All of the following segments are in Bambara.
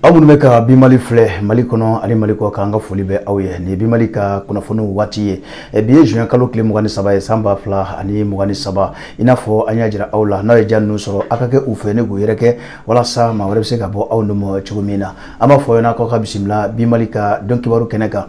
Aw minnu bɛ ka bi Mali filɛ Mali kɔnɔ ani Mali kɔ kan, an ka foli bɛ aw ye. Nin ye bi Mali ka kunnafoniw waati ye. Bi ye juin kalo tile 23 ye, san 2023. I n'a fɔ an y'a jira aw la, n'aw ye ja ninnu sɔrɔ, aw ka kɛ u fɛ ni k'u yɛrɛ kɛ walasa maa wɛrɛ bɛ se ka bɔ aw nɔ cogo min na. An b'a fɔ aw ɲɛna k'aw ka bisimila bi Mali ka don kibaru kɛnɛ kan.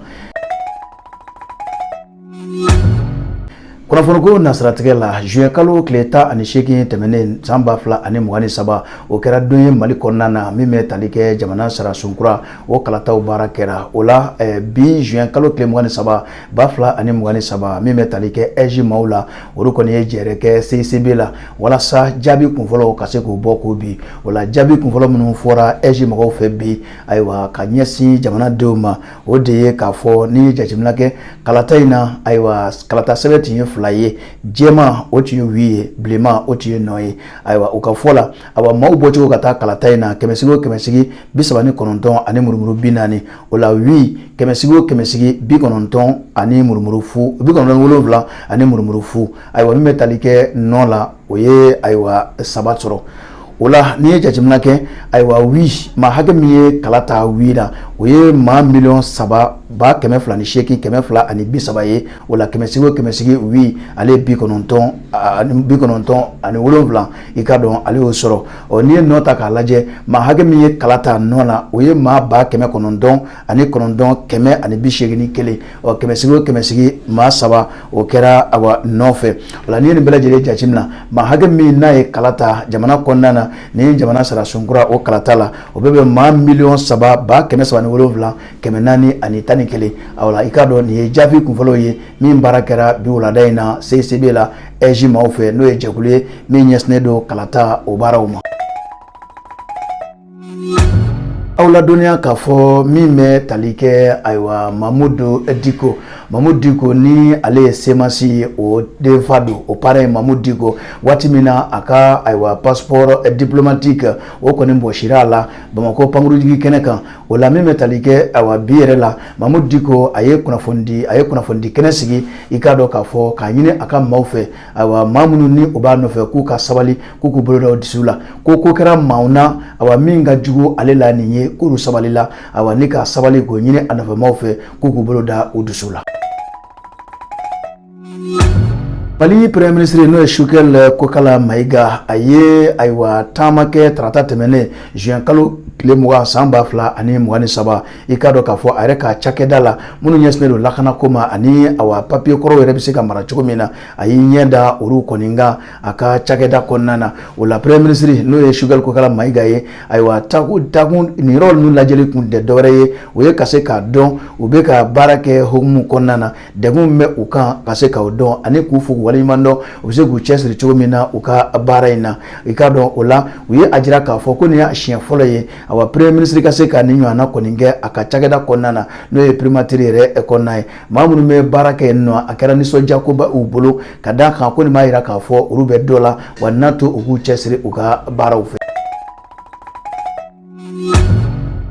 Kunnafoniko nasiratigɛ la, juin kalo tile 18 tɛmɛnen san 2023, o kɛra don ye Mali kɔnɔna na min bɛ tali kɛ jamana sariyasun kura o kalataw baara kɛra. O la bi juin kalo tile 23 2023, min bɛ tali kɛ AIGE maaw la, olu kɔni ye jɛrɛ kɛ CICB la walasa jaabi kunfɔlɔw ka se k'u bɔ k'u bi. O la, jaabi kunfɔlɔ minnu fɔra AIGE mɔgɔw fɛ bi, ayiwa, ka ɲɛsin jamanadenw ma, o de ye k'a fɔ n'i ye jateminɛ kɛ kalata in na, ayiwa, kalata sɛbɛn tun ye fila ye: jɛman, o tun ye oui ye, bilenman, o tun ye non ye. Ayiwa, u ka fɔ la, awa, maaw bɔcogo ka taa kalata in na, kɛmɛsigi o kɛmɛsigi, 39 ani murumuru 40. O la, oui, kɛmɛsigi o kɛmɛsigi, 90 ani murumuru fu, 97 ani murumuru fu. Ayiwa, min bɛ tali kɛ non la, o ye, ayiwa, 3 sɔrɔ. O la, n'i ye jateminɛ kɛ, ayiwa, oui, maa hakɛ min ye kala ta oui la, o ye maa miliyɔn 3 ba 208 230 ye. O la, kɛmɛsigi o kɛmɛsigi, oui, ale ye 97, i ka dɔn ale y'o sɔrɔ. Ɔ, n'i ye non ta k'a lajɛ, maa hakɛ min ye kala ta non la, o ye maa 909 181. Ɔ, kɛmɛsigi o kɛmɛsigi, maa 3, o kɛra, awa, nɔfɛ. O la, n'i ye nin bɛɛ lajɛlen jateminɛ, maa hakɛ min n'a ye kala ta jamana kɔnɔna na ni jamana sariyasun kura o kalata la, o bɛɛ bɛ maa miliyɔn 3 ba 307 411. Awa, i k'a dɔn nin ye jaabi kunfɔlɔw ye min baara kɛra bi wulada in na CICB la, AIGE maaw fɛ, n'o ye jɛkulu ye min ɲɛsinnen don kalata o baaraw ma. Aw ladɔnniya k'a fɔ min bɛ tali kɛ, ayiwa, Mamudu Diko, Mamudu Diko ni ale ye CMAS o denfa don, o parrain Mamudu Diko, waati min na a ka, ayiwa, passeport diplomatique o kɔni bɔsira a la Bamakɔ pankurujigi kɛnɛ kan. O la, min bɛ tali kɛ, ayiwa, bi yɛrɛ la, Mamudu Diko a ye kunnafoni a ye kunnafonidi kɛnɛ sigi, i k'a dɔn k'a fɔ k'a ɲini a ka maaw fɛ, ayiwa, maa minnu ni o b'a nɔfɛ, k'u ka sabali, k'u k'u bolo da u dusu la, ko ko kɛra maaw na, awa, min ka jugu ale la nin ye, k'olu sabalila, awa, ni ka sabali k'o ɲini a nɔfɛmaw fɛ, k'u k'u bolo da u dusu la. Mali Premier ministre, n'o ye Choguel Kokala Mayiga, a ye, ayiwa, taama kɛ tarata tɛmɛnen juin kalo tile 20 san 2023. I k'a dɔn k'a fɔ a yɛrɛ ka cakɛda la minnu ɲɛsinnen don lakanako ma ani, awa, papiye kɔrɔw yɛrɛ bɛ se ka mara cogo min na, a y'i ɲɛ da olu kɔni kan a ka cakɛda kɔnɔna na. O la, Premier ministre, n'o ye Choguel Kokala Mayiga ye, ayiwa, takun nin yɔrɔ ninnu lajɛli kun tɛ dɔwɛrɛ ye, o ye ka se k'a dɔn u bɛ ka baara kɛ hukumu kɔnɔna na, degun min bɛ u kan, ka se k'o dɔn ani k'u fo k'u waleɲuman dɔn, u bɛ se k'u cɛsiri cogo min na u ka baara in na. I k'a dɔn, o la, u ye a jira k'a fɔ ko nin y'a siɲɛ fɔlɔ ye, awa, Premier ministre ka se ka nin ɲɔgɔnna kɔni kɛ a ka cakɛda kɔnɔna na, n'o ye primature yɛrɛ kɔnɔna ye. Maa minnu bɛ baara kɛ yen nɔ, a kɛra nisɔndiyakoba u bolo, ka d'a kan ko nin b'a jira k'a fɔ olu bɛ dɔ la wa n'a to u k'u cɛsiri u ka baaraw fɛ.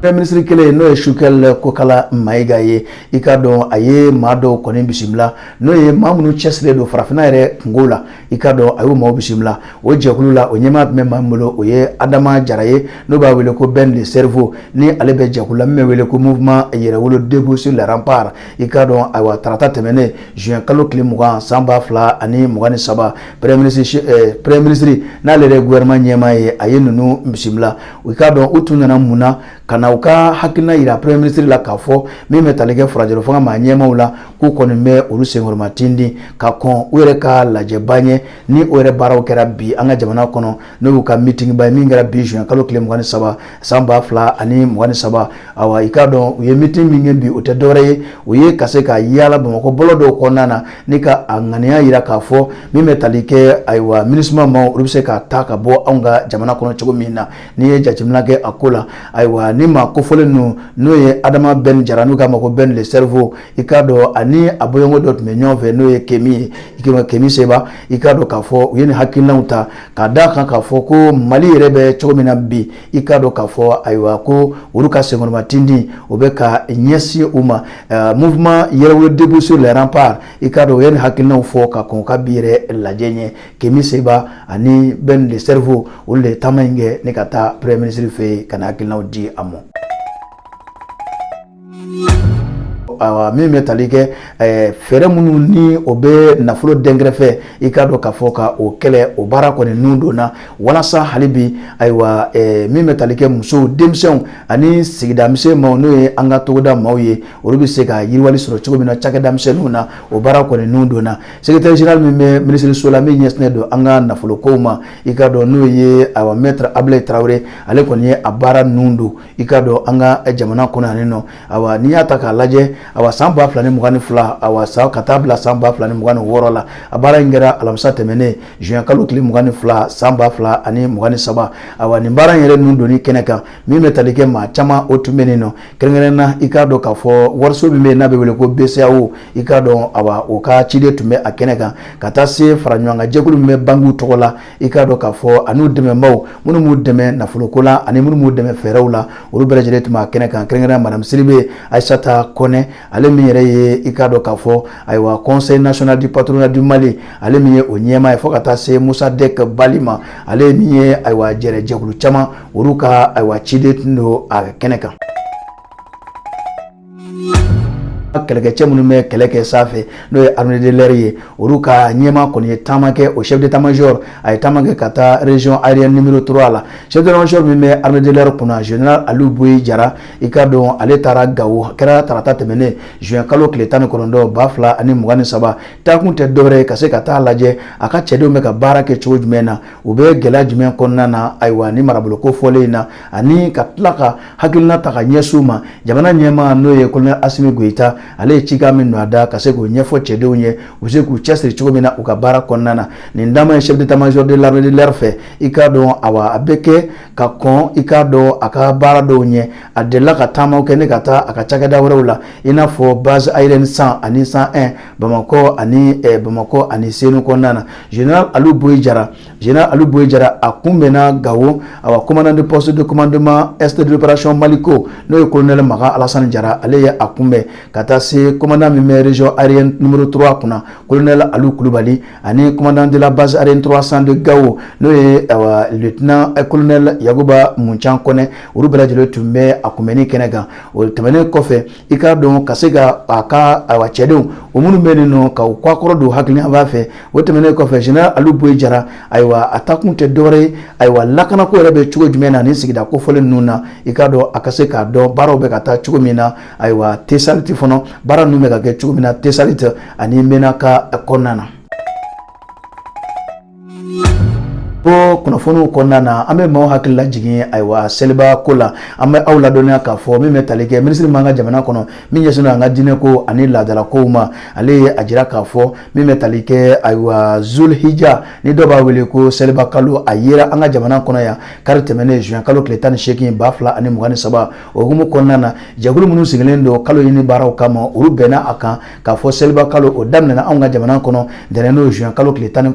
Premier ministre kelen, n'o ye Choguel Kokala Mayiga ye, i k'a dɔn a ye maa dɔw kɔni bisimila, n'o ye maa minnu cɛsirilen don farafinna yɛrɛ kungo la. I k'a dɔn a y'o maaw bisimila. O jɛkulu la, o ɲɛmaa tun bɛ maa min bolo, o ye Adama Jara ye, n'o b'a wele ko Ben le Cerveau, ni ale bɛ jɛkulu la min bɛ wele ko Mouvement Yɛrɛwolo Debout sur les Remparts. I k'a dɔn, ayiwa, tarata tɛmɛnen juin kalo tile 20 san 2023, premier ministre, n'ale yɛrɛ ye gouvernement ɲɛmaa ye, a ye ninnu bisimila. I k'a dɔn u tun nana mun na? Ka na u ka hakilina yira Premier ministre la k'a fɔ min bɛ tali kɛ furancɛrɔ fanga maa ɲɛmaaw la, k'u kɔni bɛ olu senkɔrɔma tindi ka kɔn u yɛrɛ ka lajɛba ɲɛ, ni o yɛrɛ baaraw kɛra bi an ka jamana kɔnɔ, n'o y'u ka meeting ba ye min kɛra bi juin kalo tile 23 san 2023. Awa, i k'a dɔn u ye meeting min kɛ bi, o tɛ dɔwɛrɛ ye, o ye ka se ka yaala Bamakɔ bɔlɔ dɔw kɔnɔna na ni ka a ŋaniya yira k'a fɔ min bɛ tali kɛ, ayiwa, MINUSMA maaw, olu bɛ se ka taa ka bɔ anw ka jamana kɔnɔ cogo min na. N'i ye jateminɛ kɛ a ko la, ayiwa, ni maa kofɔlen ninnu, n'o ye Adama Ben Jara, n'u k'a ma ko Ben le Cerveau, i k'a dɔn ani a bɔɲɔgɔn dɔ tun bɛ ɲɔgɔn fɛ, n'o ye Kemi ye, Kemi Seba. I k'a dɔn k'a fɔ u ye nin hakilinaw ta k'a d'a kan k'a fɔ ko Mali yɛrɛ bɛ cogo min na bi, i k'a dɔn k'a fɔ, ayiwa, ko olu ka senkɔrɔma tindi o bɛ ka ɲɛsin u ma. Mouvement Yɛrɛwolo Debout sur les Remparts, i k'a dɔn u ye nin hakilinaw fɔ ka kɔn ka bi yɛrɛ lajɛ ɲɛ. Kemi Seba ani Ben le Cerveau, olu de ye taama in kɛ ne ka taa Premier ministre fɛ yen ka na hakilinaw di a ma. Awa, min bɛ tali kɛ fɛɛrɛ minnu ni o bɛ nafolo dɛnkɛrɛfɛ, i k'a dɔn k'a fɔ ka o kɛlɛ, o baara kɔni nun donna walasa hali bi, ayiwa, min bɛ tali kɛ musow, denmisɛnw ani sigida misɛn maaw, n'o ye an ka togoda maaw ye, olu bɛ se ka yiriwali sɔrɔ cogo min na cakɛda misɛnninw na, o baara kɔni nun donna. Secrétaire général min bɛ minisiriso la min ɲɛsinnen don an ka nafolokow ma, i k'a dɔn n'o ye, ayiwa, maître Ablaye Tarawele, ale kɔni ye a baara nun don, i k'a dɔn, an ka jamana kɔnɔ yan nɔ. Awa, n'i y'a ta k'a lajɛ, awa, san 2022, awa, san ka taa bila san 2026 la, a baara in kɛra alamisa tɛmɛnen, juin kalo tile 22, san 2023. Awa, nin baara in yɛrɛ nun donni kɛnɛ kan, min bɛ tali kɛ maa caman, o tun bɛ nin nɔ, kɛrɛnkɛrɛn na, i k'a dɔn k'a fɔ wariso min bɛ yen n'a bɛ wele ko BCEAO, i k'a dɔn, awa, o ka ciden tun bɛ a kɛnɛ kan, ka taa se fara ɲɔgɔn kan jɛkulu min bɛ bankiw tɔgɔ la, i k'a dɔn k'a fɔ an'u dɛmɛbaaw minnu b'u dɛmɛ nafoloko la ani minnu b'u dɛmɛ fɛɛrɛw la, olu bɛɛ lajɛlen tun b'a kɛnɛ kan, kɛrɛnkɛrɛn madame Sidibe Ayisata Kɔnɛ, ale min yɛrɛ ye, i k'a dɔn k'a fɔ, ayiwa, Conseil national du patronat du Mali, ale min ye o ɲɛmaa ye, fo ka taa se Musa Dɛk Bali ma, ale min ye, ayiwa, jɛrɛ jɛkulu caman, olu ka, ayiwa, ciden tun don a kɛnɛ kan. Kɛlɛkɛcɛ minnu bɛ kɛlɛ kɛ sanfɛ, n'o ye armée de l'air ye, olu ka ɲɛmaa kɔni ye taama kɛ, o chef d'état-major, a ye taama kɛ ka taa région aérienne numéro 3 la. Chef d'état-major min bɛ armée de l'air kunna, général Aliou Boyi Jara, i k'a dɔn ale taara Gawo, kɛra tarata tɛmɛnen, juin kalo tile 19, 2023. Taakun tɛ dɔwɛrɛ ye ka se ka taa lajɛ a ka cɛdenw bɛ ka baara kɛ cogo jumɛn na, u bɛ gɛlɛya jumɛn kɔnɔna na, ayiwa, ni marabolo ko fɔlen in na, ani ka tila ka hakilina ta ka ɲɛsin u ma. Jamana ɲɛmaa, n'o ye colonel Asimi Goyita, ale ye cikan min don a da ka se k'o ɲɛfɔ cɛdenw ye, u bɛ se k'u cɛsiri cogo min na u ka baara kɔnɔna na. Nin taama ye chef d'état-major de l'armée de l'air fɛ, i k'a dɔn, awa, a bɛ kɛ ka kɔn, i k'a dɔn, a ka baara dɔw ɲɛ. A delila ka taamaw kɛ ne ka taa a ka cakɛda wɛrɛw la, i n'a fɔ base aérienne 100 ani 101 Bamakɔ ani Senu kɔnɔna na. Général Aliou Boyi Jara, a kunbɛnna Gawo, awa, commandant de poste de commandement est de l'opération Maliko, n'o ye colonel Maga Alassane Jara, ale ye a kunbɛn, ka taa se commandant min bɛ région aérienne numéro 3 kunna, colonel Aliou Kulubali, ani commandant de la base aérienne 300 de Gao, n'o ye, awa, lieutenant colonel Yakuba Muncan Kɔnɛ, olu bɛɛ lajɛlen tun bɛ a kunbɛnni kɛnɛ kan. O tɛmɛnen kɔfɛ, i k'a dɔn ka se ka a ka, ayiwa, cɛdenw o minnu bɛ yen nɔ, ka u kɔ don hakili b'a fɛ. O tɛmɛnen kɔfɛ, général Aliou Boyi Jara, ayiwa, a takun tɛ dɔwɛrɛ ye, ayiwa, lakanako yɛrɛ bɛ cogo jumɛn na ni sigida kofɔlen ninnu na, i k'a dɔn a ka se k'a dɔn baaraw bɛ ka taa cogo min na, ayiwa, Tesaliti fana, baara ninnu bɛ ka kɛ cogo min na Tesaliti ani Menaka kɔnɔna na. Ko kunnafoniw kɔnɔna na, an bɛ maaw hakili lajigin, ayiwa, seliba ko la. An bɛ aw ladɔnniya k'a fɔ min bɛ tali kɛ minisiri m'an ka jamana kɔnɔ min ɲɛsinnen an ka diinɛ ko ani laadala kow ma, ale ye a jira k'a fɔ min bɛ tali kɛ, ayiwa, Zulhija, ni dɔw b'a wele ko seliba kalo, a yera an ka jamana kɔnɔ yan kari tɛmɛnen, juin kalo tile 18, 2023. O hukumu kɔnɔna na, jɛkulu minnu sigilen don kalo ɲini baaraw kama, olu bɛnna a kan k'a fɔ seliba kalo o daminɛna anw ka jamana kɔnɔ ntɛnɛn, n'o juin kalo tile 19,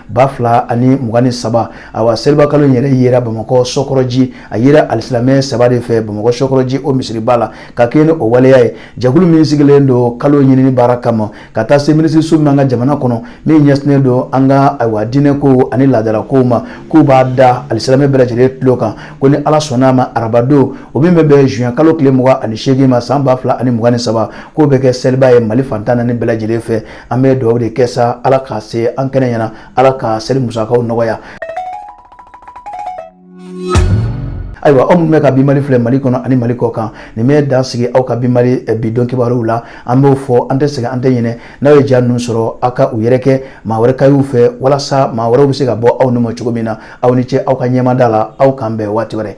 2023. Awa, seliba kalo in yɛrɛ yera Bamakɔ Sɔkɔrɔji, a yera alisilamɛ saba de fɛ Bamakɔ Sɔkɔrɔji, o misiriba la. Ka kɛ ni o waleya ye, jɛkulu min sigilen don kalo ɲinini baara kama, ka taa se minisiriso min an ka jamana kɔnɔ min ɲɛsinnen don an ka, ayiwa, diinɛ ko ani laadala kow ma, k'u b'a da alisilamɛ bɛɛ lajɛlen tulo kan ko ni Ala sɔnna a ma, arabadon o min bɛ bɛn juin kalo tile 28 ma, san 2023, k'o bɛ kɛ seliba ye Mali fantan naani bɛɛ lajɛlen fɛ. An bɛ dugawu de kɛ sa, Ala k'a se an kɛnɛ ɲɛna, Ala ka seli musakaw nɔgɔya. Ayiwa, aw minnu bɛ ka Bi Mali filɛ Mali kɔnɔ ani Mali kɔ kan, nin bɛ dan sigi aw ka Bi Mali bi don kibaruw la. An b'o fɔ, an tɛ sɛgɛn, an tɛ ɲinɛ. N'aw ye ja ninnu sɔrɔ, aw ka u yɛrɛ kɛ maa wɛrɛ ka y'u fɛ, walasa maa wɛrɛw bɛ se ka bɔ aw ma cogo min na. Aw ni ce aw ka ɲɛmada la. Aw k'an bɛn waati wɛrɛ.